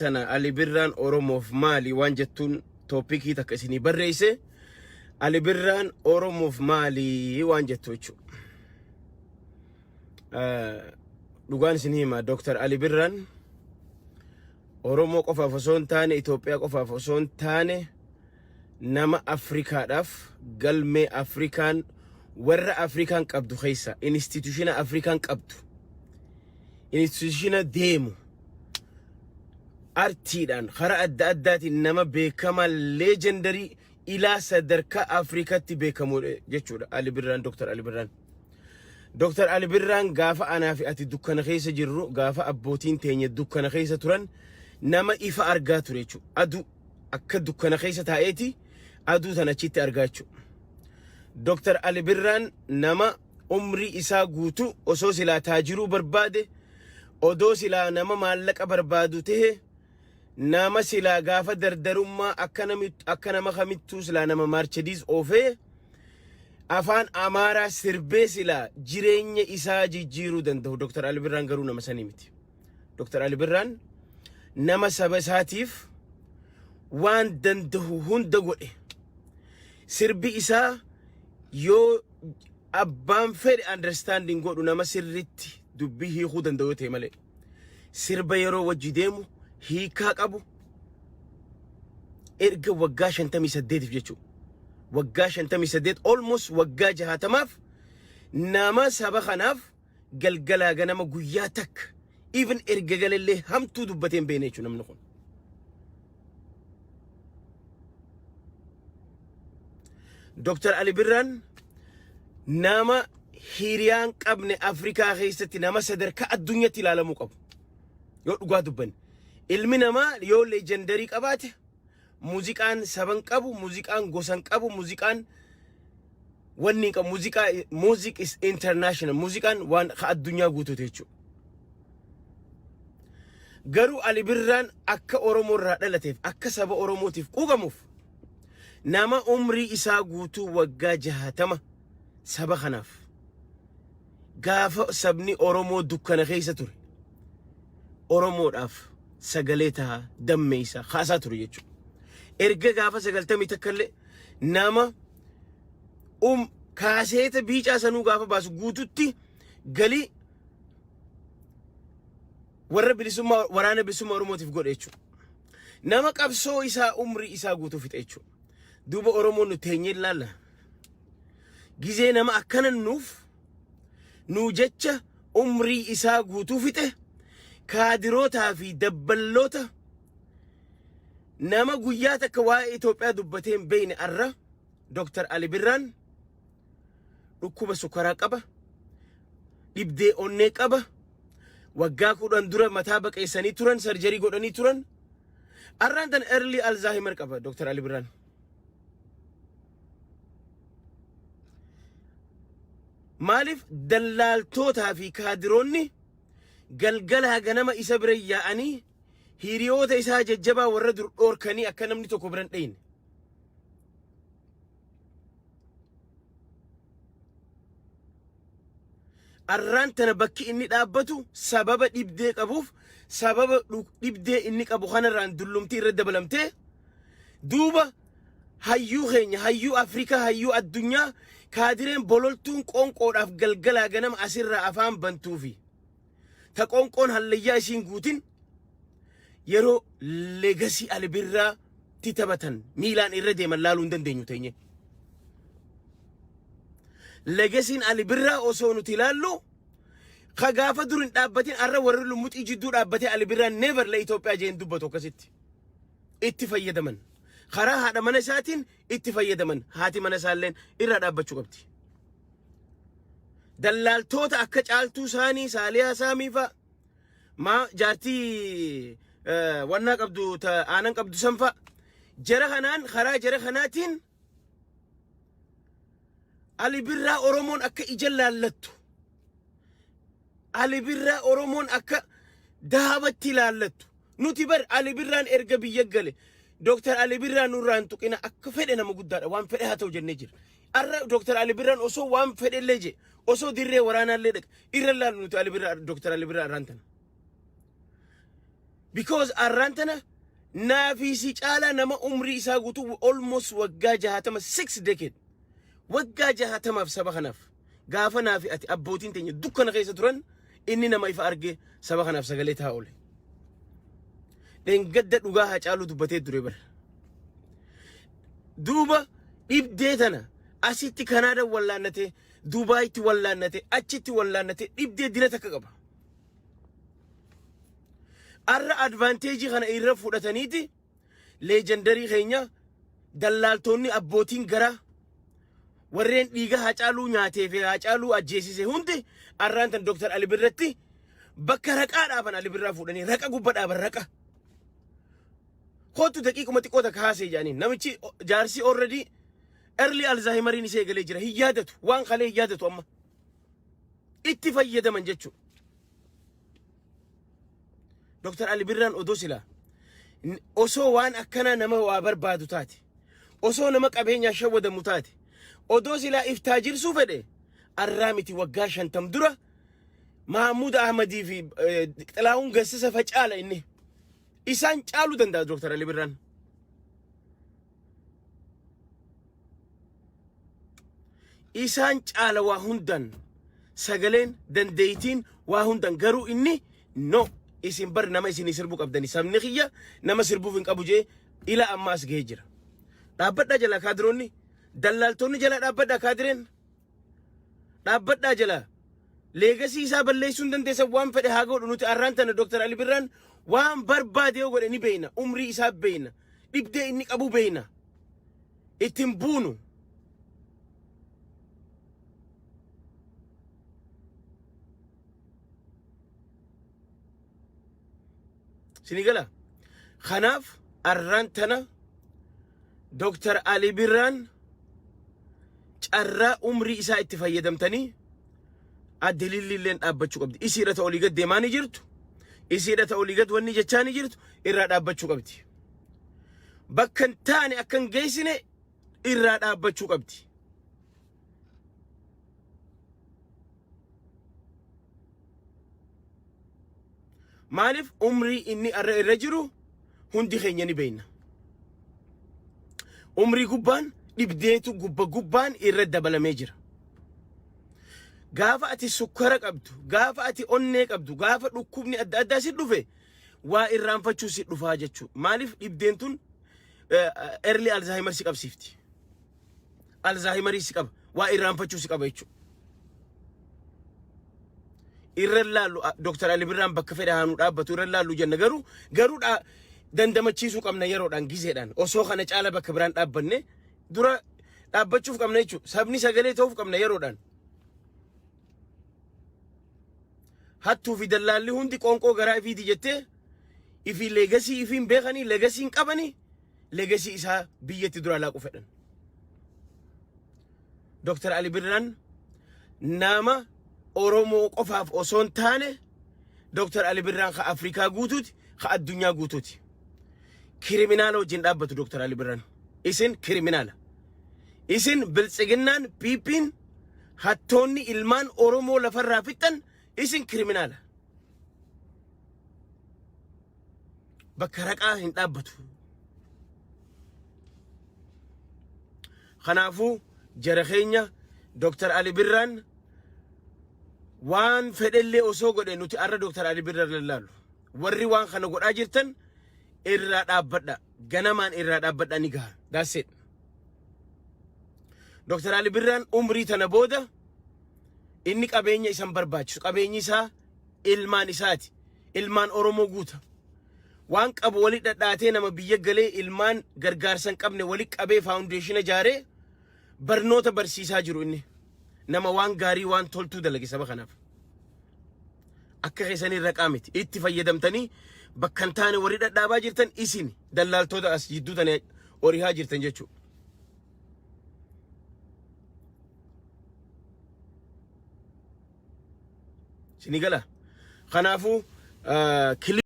Tana Ali Birraan Oromoof maali waan jettuun toopikii takka isinii barreesse. Ali Birraan Oromoof maali waan jettu jechuudha. Dhugaan isin hima Dr. Ali Birraan Oromoo qofaaf osoo hin taane Itoophiyaa qofaaf osoo hin taane nama Afrikaadhaaf galmee Afrikaan warra Afrikaan qabdu keessa institushina Afrikaan qabdu institushina deemu artiidhaan karaa adda addaatiin nama beekamaa leejendarii ilaa sadarkaa Afrikaatti beekamu jechuudha. Ali Birraan Dr. Ali Birraan. Dr. Ali Birraan gaafa anaa fi ati dukkana keessa jirru gaafa abbootiin teenya dukkana keessa turan nama ifa argaa ture jechuudha. Aduu akka dukkana keessa taa'eeti aduu tana achitti argaa jechuudha. Dr. Ali Birraan nama umrii isaa guutuu osoo silaa taajiruu barbaade odoo silaa nama maallaqa barbaadu tahe nama silaa gaafa dardarummaa akka nami akka nama kamittuu silaa nama maarchediis oofee afaan amaaraa sirbee silaa jireenya isaa jijjiiruu danda'u Dr. Ali Birraan garuu nama sanii miti. Dr. Ali Birraan nama saba isaatiif waan danda'u hunda godhe. Sirbi isaa yoo abbaan fedhe understanding godhu nama sirritti dubbii hiikuu danda'u yoo ta'e malee. Sirba yeroo wajji deemu hiikaa qabu erga waggaa 58f jechuudha. Waggaa 58 almost waggaa 60f nama saba kanaaf galgalaa ganama guyyaa takka even erga galallee hamtuu dubbatee hin beekne jechuudha namni kun. Dr. Ali Birraan nama hiriyaan qabne Afrikaa keessatti nama sadarkaa addunyaatti ilaalamuu qabu. Yoo dhugaa dubbanne. Ilmi namaa yoo leejendarii qabaate muuziqaan saban qabu, muuziqaan gosan qabu, muuziqaan wanni hin qabu. Muuziqaa music is international. Muuziqaan waan ka addunyaa guutuuti jechuudha. Garuu Ali Birraan akka Oromoo irraa dhalateef akka saba Oromootiif quuqamuuf nama umrii isaa guutuu waggaa 60 saba kanaaf gaafa sabni Oromoo dukkana keessa ture Oromoodhaaf sagalee tahaa dammeessa kaasaa ture jechuudha. Erga gaafa 91 illee nama kaaseeta biicaa sanuu gaafa baasu guututti galii warra bilisummaa waraana bilisummaa Oromootiif godhe jechuudha. Nama qabsoo isaa umrii isaa guutuu fixe jechuudha. Duuba Oromoon nu teenyee ilaalla. Gizee nama akkana nuuf nuu jecha umrii isaa guutuu fixe kaadirootaa fi dabballoota nama guyyaa takka waa'ee Itoophiyaa dubbatee hin beekne arra Dr. Ali Birraan dhukkuba sukkaraa qaba, dhibdee onnee qaba, waggaa 10 dura mataa baqeessanii turan, sarjarii godhanii turan. Arraan tan early Alzheimer qaba Dr. Ali Birraan. Maaliif dallaaltootaa fi kaadiroonni galgalaa ganama isa bira yaa'anii hiriyoota isaa jajjabaa warra dur dhoorkanii akka namni tokko bira hin dhayne. Arraan tana bakki inni dhaabbatu sababa dhibdee qabuuf sababa dhibdee inni qabu kanarraan dullumtii irra dabalamtee duuba hayyuu keenya hayyuu Afrikaa hayyuu addunyaa kaadireen bololtuun qoonqoodhaaf galgalaa ganama asirraa afaan bantuufi ta qoonqoon hallayyaa isiin guutin yeroo leegasii Ali Birraa ti taphatan miilaan irra deeman laaluu hin dandeenyu teenye. Legasiin Ali Birraa osoo nuti ilaallu ka gaafa dur hin dhaabbatin arra warri lummuxii jidduu dhaabbatee Ali Birraan never la Itoophiyaa jeen dubbatu akkasitti itti fayyadaman. Karaa haadha mana isaatiin itti fayyadaman haati mana isaalleen irraa dhaabbachuu qabdi. Dallaaltoota akka caaltuu saanii saaliyaa saamii fa'a maa jaartii wannaa qabdu ta aanan qabdu san fa'a jara kanaan karaa jara kanaatiin Ali Birraa Oromoon akka ija laallattu Ali Birraa Oromoon akka dahabatti laallattu nuti bar Ali Birraan erga biyya gale Dooktar Ali Birraa nurraa hin tuqina akka fedhe nama guddaadha waan fedhe haa ta'u jennee jira. Arra Dooktar Ali Birraan osoo waan fedhe illee je osoo dirree waraanaa illee dhaqa irra laalu nuti Ali Birraa Dooktar Ali Birraa irraan tana. Because arraan tana naafii si caalaa nama umrii isaa guutuu almost waggaa 60, 6 decade, waggaa 60f saba kanaaf, gaafa naafi ati abbootiin teenya dukkana keessa turan, inni nama ifa argee saba kanaaf sagalee ta'a oole. Dheengadda dhugaa Haacaaluu dubbatee ture bara. Duuba dhibdee tana asitti Kanaada wallaannatee, Dubaayitti wallaannatee, achitti wallaannatee dhibdee dila takka qaba. Arra advantage kana irra fudhataniiti legendary keenya dallaaltonni, abbootiin garaa, warreen dhiiga Haacaaluu nyaatee fi Haacaaluu ajjeesise hundi arraan tan Dr. Ali Birratti bakka raqaa dhaaban. Ali Birraa fuudhanii raqa gubba dhaaban raqa. Kootu daqiiquma xiqqoo takka haasee jedhanii. Namichi jaarsi already early Alzheimeriin isee eegalee jira, hin yaadatu, waan kalee hin yaadatu. Amma itti fayyadaman jechuudha. Dr. Ali Birraan odoo silaa osoo waan akkanaa nama waa barbaadu taate, osoo nama qabeenyaa shawwadamu taate, odoo silaa iftaa jirsuu fedhe, arraa miti, waggaa 50 dura Mahamuud Ahmadii fi Xilahuun Gassisa facaala inni isaan caaluu danda'a Dr. Ali Birraan. Isaan caala waa hundan, sagaleen, dandeeytiin, waa hundan. Garuu inni no, isin bar nama isinii sirbuu qabdani, sabni kiyya nama sirbuuf hin qabu jee ila amma as gahee jira. Dhaabbadhaa jala kaadiroonni, dallaaltonni jala dhaabbadhaa, kaadireen dhaabbadhaa jala. Legacy isaa balleessuu hin dandeessan. Waan fedhe haa godhu. Nuti arraan tana Dr. Ali Birraan waan barbaade yoo godhe ni beeyna, umrii isaa beeyna, dhibdee inni qabu beeyna, ittiin buunu. Sini gala. Kanaaf arraan tana Dr. Ali Birraan carraa umrii isaa itti fayyadamtanii adde Lilliilleen dhaabbachuu qabdi. Isiidha ta olii gad deemaa ni jirtu. Isiidha ta olii gad wanni jechaa ni jirtu, irraa dhaabbachuu qabdi. Bakka hin taane akka hin geessine irraa dhaabbachuu qabdi. Maaliif? Umrii inni irra irra jiru hundi keenya ni beekna. Umrii gubbaan dhibdeetu gubba gubbaan irra dabalamee jira. Gaafa ati sukkara qabdu, gaafa ati onnee qabdu, gaafa dhukkubni adda addaa si dhufe, waa irraanfachuu si dhufaa jechuudha. Maaliif? Dhibdeen tun early Alzheimer si qabsiifti. Alzheimerii si qaba. Waa irraanfachuu si qaba jechuudha. Irra laallu Dr. Ali Birraan bakka fedhe haanuu dhaabbatu irra laallu jenna, garuu dandamachiisuu qabna yeroodhaan, gizeedhaan. Osoo kana caala bakka biraan dhaabbanne dura dhaabbachuuf qabna jechuudha. Sabni sagalee ta'uuf qabna yeroodhaan. Hattuu fi dallaalli hundi qoonqoo garaa ifiiti jettee ifii legacy ifiin beekanii, legacy hin qabanii, legacy isaa biyyatti dura laaqu fedhan. Dr. Ali Birraan nama Oromoo qofaaf osoo hin taane, Dr. Ali Birraan ka Afrikaa guutuuti, ka addunyaa guutuuti. Criminal wajjin dhaabbatu Dr. Ali Birraan. Isin criminal. Isin biltsiginnaan, PP'n, hattoonni ilmaan Oromoo lafarraa fixxan, isin criminal. Bakka raqaa hin dhaabbatu. Kanaafuu jara keenya, Dr. Ali Birraan waan fedhellee osoo godhe nuti arra Dr. Ali Birraan lallaalu. Warri waan kana godhaa jirtan irraa dhaabbadha. Ganamaan irraa dhaabbadha, ni gaha. That's it. Dr. Ali Birraan umrii tana booda inni qabeenya isan barbaachisu. Qabeenyi isaa ilmaan isaati. Ilmaan Oromoo guuta. Waan qabu wali dhadhaatee, nama biyya galee ilmaan gargaarsa hin qabne wali qabee foundation ijaaree barnoota barsiisaa jiru inni. Nama waan gaarii, waan toltuu dalage saba kanaaf. Akka keessanii raqaa miti. Itti fayyadamtanii bakka hin taane warri dhadhaabaa jirtan isin dallaaltota as jidduu tana horihaa jirtan jechuudha. Sini gala. Kanaafuu clip